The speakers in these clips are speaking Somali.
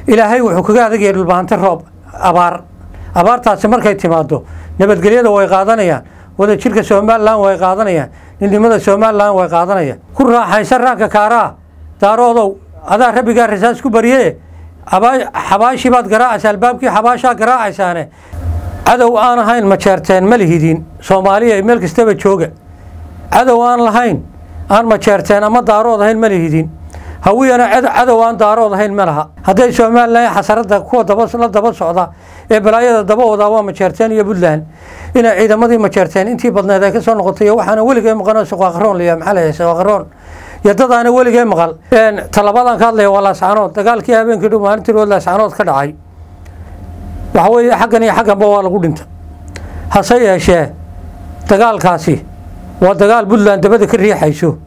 Ilaahay wuxuu kaga adagyahay Dhulbahante roob abaar. Abaartaasi markay timaado, nabadgelyada way qaadanayaan, wadajirka Somaliland way qaadanayaan, midnimada Somaliland way qaadanayaan. Ku raaxaysan raanka kaaraa. Daaroodow, adaa rabbigaa rasaas ku barye. Xabaashii baad garaacaysaa, albaabkii xabaashaa garaacaysaane. Cadow aan ahayn Majeerteen ma lihidin. Soomaaliya meel kastaba jooga, cadow aan lahayn aan Majeerteen ama Daarood ahayn ma lihidin. Hawiyana cadow aan Daarood ahayn ma laha. Hadday Somaliland xasarada kuwa daba la daba socda ee balaayada daba wadaa waa Majeerteen iyo Puntland. Inay ciidamadii Majeerteen intii badneed ay ka soo noqotay, waxaana weligay maqan Suqaaqaroon liya, maxaa la Suqaaqaroon iyo dadaana weligay maqal. Talabadan ka hadlaya waa Laascanood. Dagaalkii habeenkii dhow, maalintii rood Laascanood ka dhacay, waxa weeye xaggan iyo xagganba waa lagu dhinta. Hase yeeshee dagaalkaasi waa dagaal Puntland dabada ka riixayso,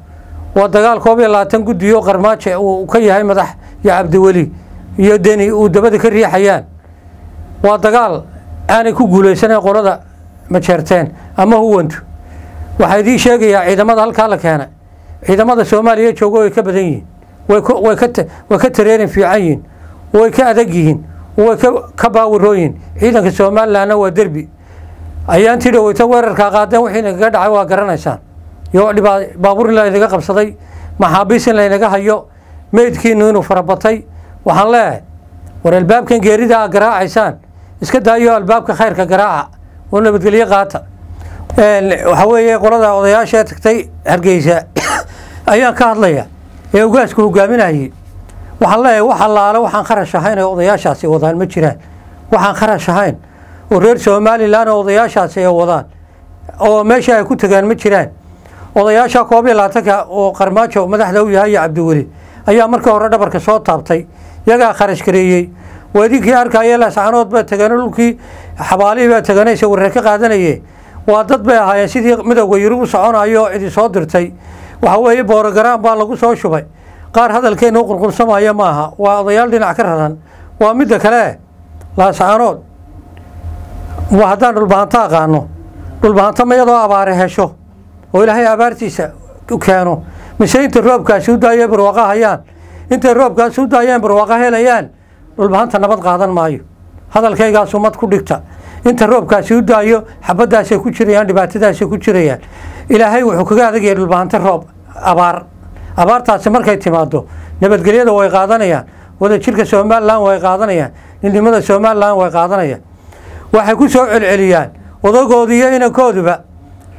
waa dagaal 21 guddiyo Qarmaaje uu ka yahay madax iyo Cabdiweli iyo Deni uu dabada ka riixayaan. Waa dagaal aanay ku guulaysanayn qolada Majeerteen ama huwantu. Waxaa idiin sheegayaa, ciidamada halkaa la keenay ciidamada Soomaaliya joogo way ka badan yihiin, way ka tareerin fiican yihiin, way ka adag yihiin, way ka baawiroo yihiin. Ciidanka Somalilandna waa derbi. Ayaantii dhaweyta weerarkaa qaadeen wixii nagaga dhacay waa garanaysaan, iyo baabuur in laynaga qabsaday, maxaabiis in laynaga hayo, meydkiinu inuu farabatay. Waxaan leeyahay, war albaabkan geerida aa garaacaysaan iska daayo, albaabka khayrka garaaca oo nabadgelyo qaata. Waxa weeye qolada odayaasha tagtay Hargeysa ayaan ka hadlaya ee ugaasku hogaaminayay. Waxaan leeyahay, wax allaale waxaan kharash ahayn ee odayaashaasi wadaan ma jiraan. Waxaan kharash ahayn oo reer Somaliland oo odayaashaasi ay wadaan oo meesha ay ku tagaan ma jiraan. Odayaasha 21-ka oo Qarmaajo madaxda u yahay iyo Cabdiweli ayaa markii hore dhabarka soo taabtay, iyagaa kharash gareeyey. Waa idinkii arkaya, Laascanood baa tageen, dhulkii xabaalihii baa tageenay, sawirre ka qaadanaye. Waa dad bay ahaayeen sidii Midowga Yurub u soconayo, cidi soo dirtay. Waxa weeye boorogaraan baa lagu soo shubay. Qaar hadalkeena u qurqursamaya maaha, waa odayaal dhinac ka raran. Waa midda kale, Laascanood waa haddaan Dhulbahanto aqaano, Dhulbahanto ma iyadoo abaare hesho oo Ilaahay abaartiisa u keeno, mise inta roobkaasi u daayo barwaaqo hayaan? Intay roobkaasi u daayeen barwaaqo helayaan, Dhulbahanta nabad qaadan maayo. Hadalkaygaas ummad ku dhigta. Inta roobkaasi u daayo xabadaasay ku jirayaan, dhibaatadaasay ku jirayaan. Ilaahay wuxuu kaga adagyahay Dhulbahante roob abaar. Abaartaasi markay timaado, nabadgelyada way qaadanayaan, wadajirka Somaliland way qaadanayaan, midnimada Somaliland way qaadanayaan. Waxay ku soo celceliyaan odagoodu iyo inankooduba,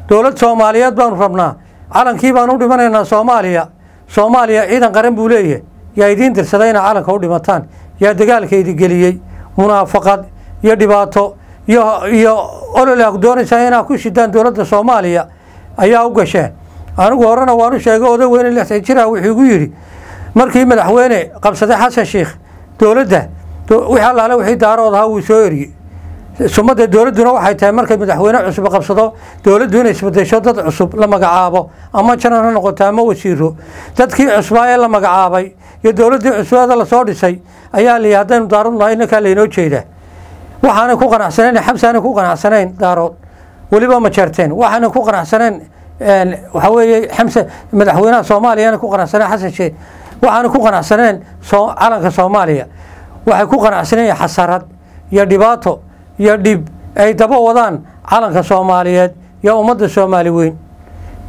dowlad Soomaaliyeed baanu rabnaa, calankii baanu u dhimanaynaa. Soomaaliya, Soomaaliya ciidan qaran buu leeyahay. Yaa idiin dirsaday inaa calanka u dhimataan? Yaa dagaalka idi geliyey? Munaafaqad iyo dhibaato iyo olol aa doonaysaa inaa ku shidaan dowladda Soomaaliya ayaa u gasheen. Anigu horena waanu sheegay, oday weyne 60 jira wuxuu igu yidhi markii madaxweyne qabsaday Xasan Sheikh dowladda, wixii allaale wixii Daarood ahaa wuu soo eriyey. Sumadda dowladduna waxay tahay markay madaxweyne cusub qabsado dowladdu inay isbedesho, dad cusub la magacaabo, ama janan ha noqoto ama wasiiro. Dadkii cusbaa ee la magacaabay iyo dowladdii cusbeeda lasoo dhisay ayaa layihi, haddaynu Daarood nahay inankaa laynoo jeedaa. Waxaanay ku qanacsanayn Xamsaanay ku qanacsanayn Daarood, weliba Majeerteen waxaanay ku qanacsanayn. Waxaa weeye Xamse madaxweynaha Soomaaliya ku qanacsanayn, Xasan Sheekh waxaanay ku qanacsaneen calanka Soomaaliya. Waxay ku qanacsaneen xasarad iyo dhibaato iyo dhib ay daba wadaan calanka Soomaaliyeed iyo ummadda Soomaali weyn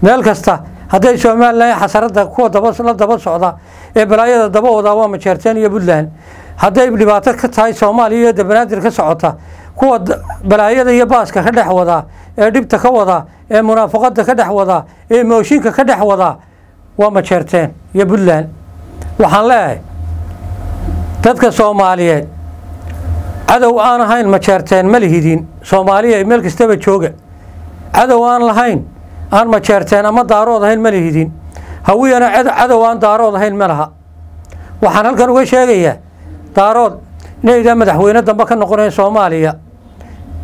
meel kasta. Hadday Somaliland xasarada kuwa daba la daba socda ee balaayada daba wadaa waa Majeerteen iyo Puntland. Hadday dhibaato ka tahay Soomaaliya iyo dabanaadir ka socota, kuwa balaayada iyo baaska ka dhex wadaa ee dhibta ka wadaa ee munaafaqada ka dhex wadaa ee mooshinka ka dhex wadaa waa Majeerteen iyo Puntland. Waxaan leeyahay, dadka Soomaaliyeed, cadow aan ahayn Majeerteen ma lihidin. Soomaaliya meel kastaba jooga, cadow aan lahayn aan Majeerteen ama Daarood ahayn ma lihidin. Hawiyana cadow aan Daarood ahayn ma laha. Waxaan halkan uga sheegayaa Daarood inaydaa madaxweyne dambe ka noqonayn Soomaaliya,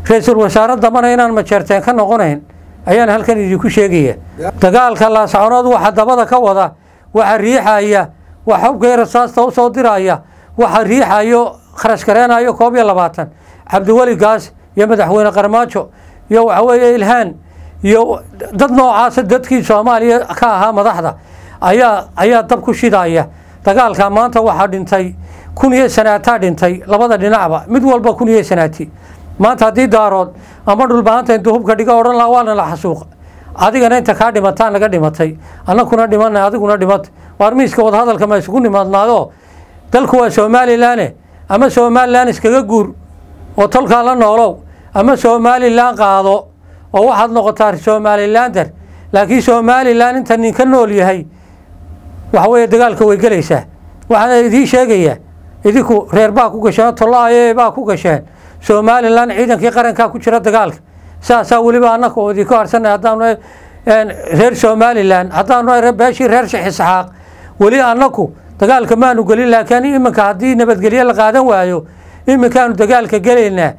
ra-iisul wasaare dambena inaan Majeerteen ka noqonayn ayaan halkan idinku sheegaya. Dagaalka Laascanood waxa dabada ka wada, waxa riixaya, waxa hubka rasaasta u soo diraya, waxa riixayo, kharash gareenayo 21 Cabdiweli Gaas iyo madaxweyne Qarmaajo iyo waxa weeye Ilhaan iyo dad noocaasa, dadkii Soomaaliya ka ahaa madaxda ayaa dab ku shidaya dagaalka. Maanta waxaa dhintay 1000 sanaataa dhintay labada dhinacba, mid walba 1000 sanaati. Maanta haddii Daarood ama Dhulbahanta intuu hubka dhiga odhan lahaa waana la xasuuqa, adigana inta kaa dhimataa naga dhimatay, annakuna dhimanay adiguna dhimatay. Waar miiska wadahadalka ma isugu nimaadnaado? Dalku waa Somalilan, ama Somalilan iskaga guur oo tolkaa la noolow, ama Somalilan qaado oo waxaad noqotaa Somalilander. Laakiin Somalilan inta ninka nool yahay waxa weeye dagaalka way gelaysaa. Waxaan idiin sheegayaa, idinku reer baa ku gasheen, tollaayee baa ku gasheen. Somalilan ciidankii qarankaa ku jira dagaalka, saasaa weliba annaka oo idinku harsanay haddaanu reer Somalilan, haddaanu beeshii reer Sheekh Isxaaq, weli annaku dagaalka maanu gelin. Laakiin iminka haddii nabadgelyo la qaadan waayo, iminkaanu dagaalka gelaynaa.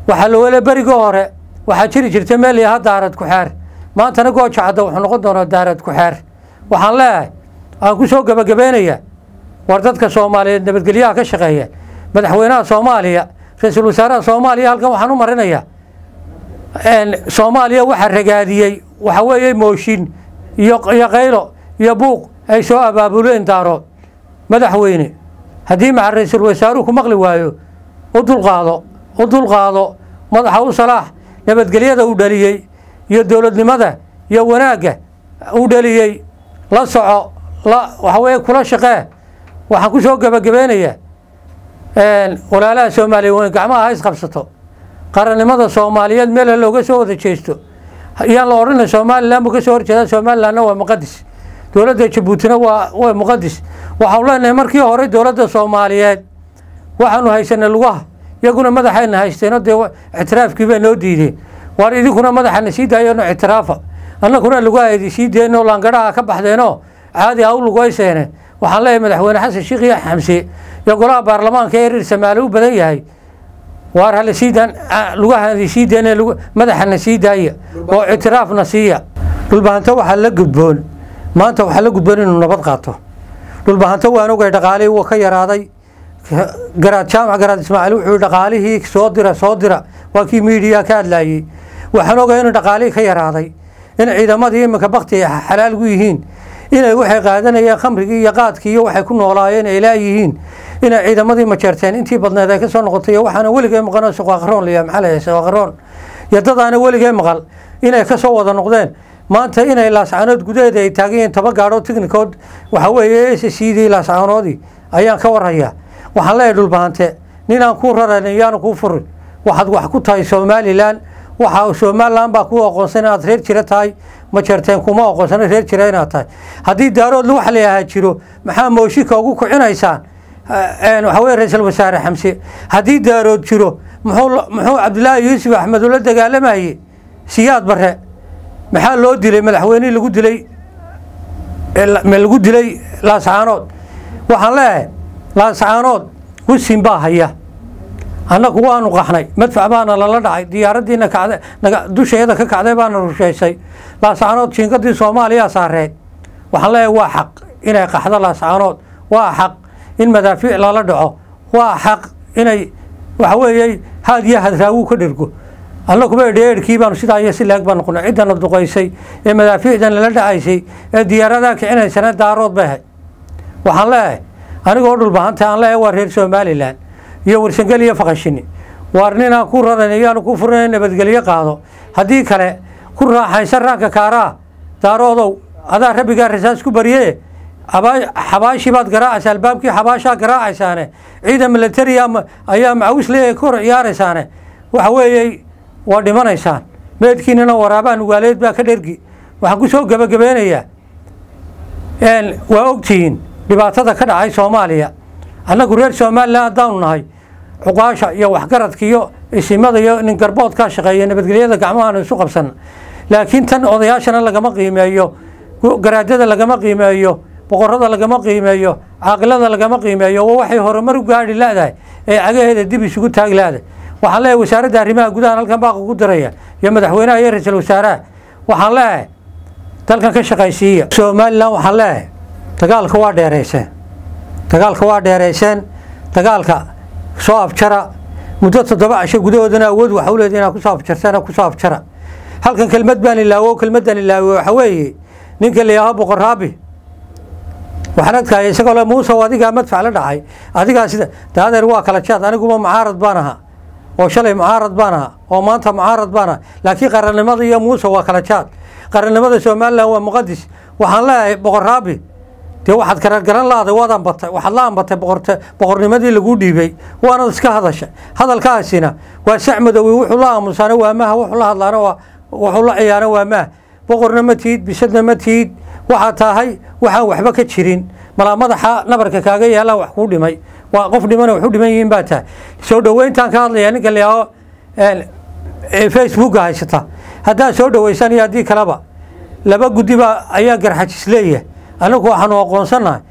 Waxaa la wele berigii hore waxaa jiri jirta meel yaha Daarad Ku-xeer, maantana Gooja Cadda wuxuu noqon doonaa Daarad Ku-xeer. Waxaan leeyahay, aan ku soo gabagabeynayaa, war dadka Soomaaliyeed nabadgelyaha ka shaqeeya. Madaxweynaha Soomaaliya, ra-iisul wasaaraha Soomaaliya, halkan waxaan u marinayaa, Soomaaliya waxaa ragaadiyey waxa weeye mooshin iyo qaylo iyo buuq ay soo abaabuleen Daarood. Madaxweyne, haddii maca ra-iisul wasaaruhu ku maqli waayo, u dulqaado, u dulqaado, madaxa u salaax. Nabadgelyada uu dhaliyey iyo dowladnimada iyo wanaagga uu dhaliyey la soco, la waxa weeye kula shaqee. Waxaan ku soo gabagabeynayaa, walaalaha Soomaaliya weyn gacmaha ha isqabsato, qarannimada Soomaaliyeed meel looga soo wada jeesto. Yaan la odhanay Somalilan buu ka soo horjeedaa. Somalilandna waa muqadis, dowladda Jabuutina waa muqadis. Waxaanu leenahay, markii hore dowladda Soomaaliyeed waxaanu haysanay lugaha, iyaguna madaxayna haysteenoo dee ictiraafkii bay noo diideen. Waar idinkuna madaxana sii daayano ictiraafa, annaguna lugaha idi sii deenoo laangadhaha ka baxdeenoo caadi ha u lugayseene. Waxaan leeyahay madaxweyne Xasan Sheekh iyo Xamse iyo golaha baarlamaanka ee reer Samaale u badan yahay, waar hala sii daan lugaha sii deene, madaxana sii daaya oo ictiraafna siiya. Dhulbahanto waxaa la gudboon maanta, waxaa la gudboon inuu nabad qaato. Dhulbahanto waan ogay dhaqaalihii wuu ka yaraaday. Garaad Jaamac Garaad Ismaaciil wuxuu dhaqaalihii soo dira, soo dira, waa kii miidiya ka hadlayay. Waxaan ogay inuu dhaqaalihii ka yaraaday, in ciidamadii iminka bakti ay xalaal gu yihiin, inay waxay qaadanayeen khamrigii iyo qaadkii iyo waxay ku noolaayeen ay laayihiin, inay ciidamadii majeerteen intii badneed ay ka soo noqotay. Iyo waxaana weligay maqan suqaaqroon liya, maxaa la suqaaqroon iyo dadaana weligay maqal inay ka soo wada noqdeen. Maanta inay Laascaanood gudaheeda ay taagan yihiin 10 gaadhood tignikood, waxa weeye S C d Laascaanoodii ayaan ka warhayaa. Waxaan leeyahay Dhulbahante, ninaan kuu rarayn yaanu kuu furin. Waxaad wax ku tahay Somalilan, waxa Somalilan baa kuu aqoonsan inaad reer jira tahay. Ma jeerteen kuma aqoonsan reer jira inaad tahay. Haddii Daarood wax la yahaa jiro, maxaa mooshinka ugu kicinaysaan waxa weye ra-iisul wasaare Xamse? Haddii Daarood jiro, muxuu Cabdilaahi Yuusuf Axmed ula dagaalamayey Siyaad Barre? Maxaa loo dilay madaxweynihii lagu dilay, lagu dilay Laascaanood? Waxaan leeyahay Laascaanood wisin baa haya. Annagu waanu qaxnay, madfac baana lala dhacay, diyaaraddiina kacday naga dusheeda ka kacday baana rushaysay. Laascaanood jiingadii Soomaaliya saareed. Waxaan leeyahay waa xaq inay qaxdo Laascaanood, waa xaq in madaafiic lala dhaco, waa xaq inay waxa weeye haad iyo hadraawu ka dhergo. Annaguba dheerkii baanu sidaa iyo si laag baan noqonay. Ciddana duqaysay ee madaafiicdan lala dhacaysay ee diyaaradaha kicinaysana Daarood bay ahayd. Waxaan leeyahay anigoo Dhulbahanta, aan leeyahay waa reer Somalilan iyo Warsangel iyo Faqashini, waar ninaan ku raran iyaanu ku furinayn nabadgelyo qaado. Haddii kale ku raaxaysan raanka kaaraa. Daaroodow, adaa rabbigaa rasaas ku baryee, xabaashii baad garaacaysaa, albaabkii xabaashaa garaacaysaane, ciidan military ayaa macawis leeyahay ka hor ciyaaraysaane. Waxa weeye waa dhimanaysaan, meedkiinana waraabaa nugaaleed baa ka dhergi. Waxaan ku soo gabagabeynayaa, waa ogtihiin dhibaatada ka dhacay Soomaaliya. Annagu reer Somalilan haddaanu nahay, cuqaasha iyo waxgaradka iyo isimada iyo nin garboodkaa shaqeeya, nabadgelyada gacmahaanu isu qabsana. Laakiin tan odayaashana lagama qiimeeyo, garaadada lagama qiimeeyo, boqorada lagama qiimeeyo, caaqilada lagama qiimeeyo. Waa waxay horumar u gaadhi la'dahay ee cagaheeda dib isugu taagi la'dahay. Waxaan leeyahay wasaaradda arrimaha gudaha halkan baaqa ku diraya, iyo madaxweynaha iyo ra-iisul wasaaraha, waxaan leeyahay dalkan ka shaqaysiiya Somalilan. Waxaan leeyahay dagaalka waa dheereyseen, dagaalka waa dheereyseen, dagaalka soo afjara muddo 7 casho gudahoodana. Awood waxa u leedahay inaad kusoo afjartaan, kusoo afjara. Halkan kelmad baan ilaawo, kelmaddan ilaawo waxa weeye ninka la yidhaaho Boqor Raabi. Waxaan adkaaya isagoo le Muuse adigaa madfac la dhacay, adigaa sida daadeer waa kala jaad. Aniguba mucaarad baan ahaa oo shalay mucaarad baan ahaa oo maanta mucaarad baan ahaa, laakiin qarannimada iyo Muuse waa kala jaad. Qarannimada Somalilan waa muqadis. Waxaan leeyahay Boqor Raabi, dee waxaad karargaran lahaaday, waad ambatay, waxaad la ambatay boqornimadii laguu dhiibay, waanad iska hadashay. Hadalkaasina waa sac madowey. Wuxuu la aamusaana waa maha, wuxuu la hadlaana waa wuxuu la ciyaana waa maha. Boqorna ma tihid, bisadna ma tihid, waxaa tahay waxaan waxba ka jirin. Malaa madaxa nabarka kaaga yaalaa wax kuu dhimay, waa qof dhimana wax u dhiman yihiin baa tahay. Soo dhoweyntaan ka hadlayaa, ninka la Facebooka haysata haddaad soo dhoweysaan iyo haddii kaleba, laba guddiba ayaa Garxajis leeyahay. Anagu waxaanu aqoonsannahay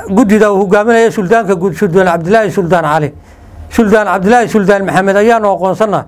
guddida uu hogaaminaya suldaanka guud, Suldaan Cabdilaahi Suldaan Cali, Suldaan Cabdilaahi Suldaan Maxamed ayaanu aqoonsannahay.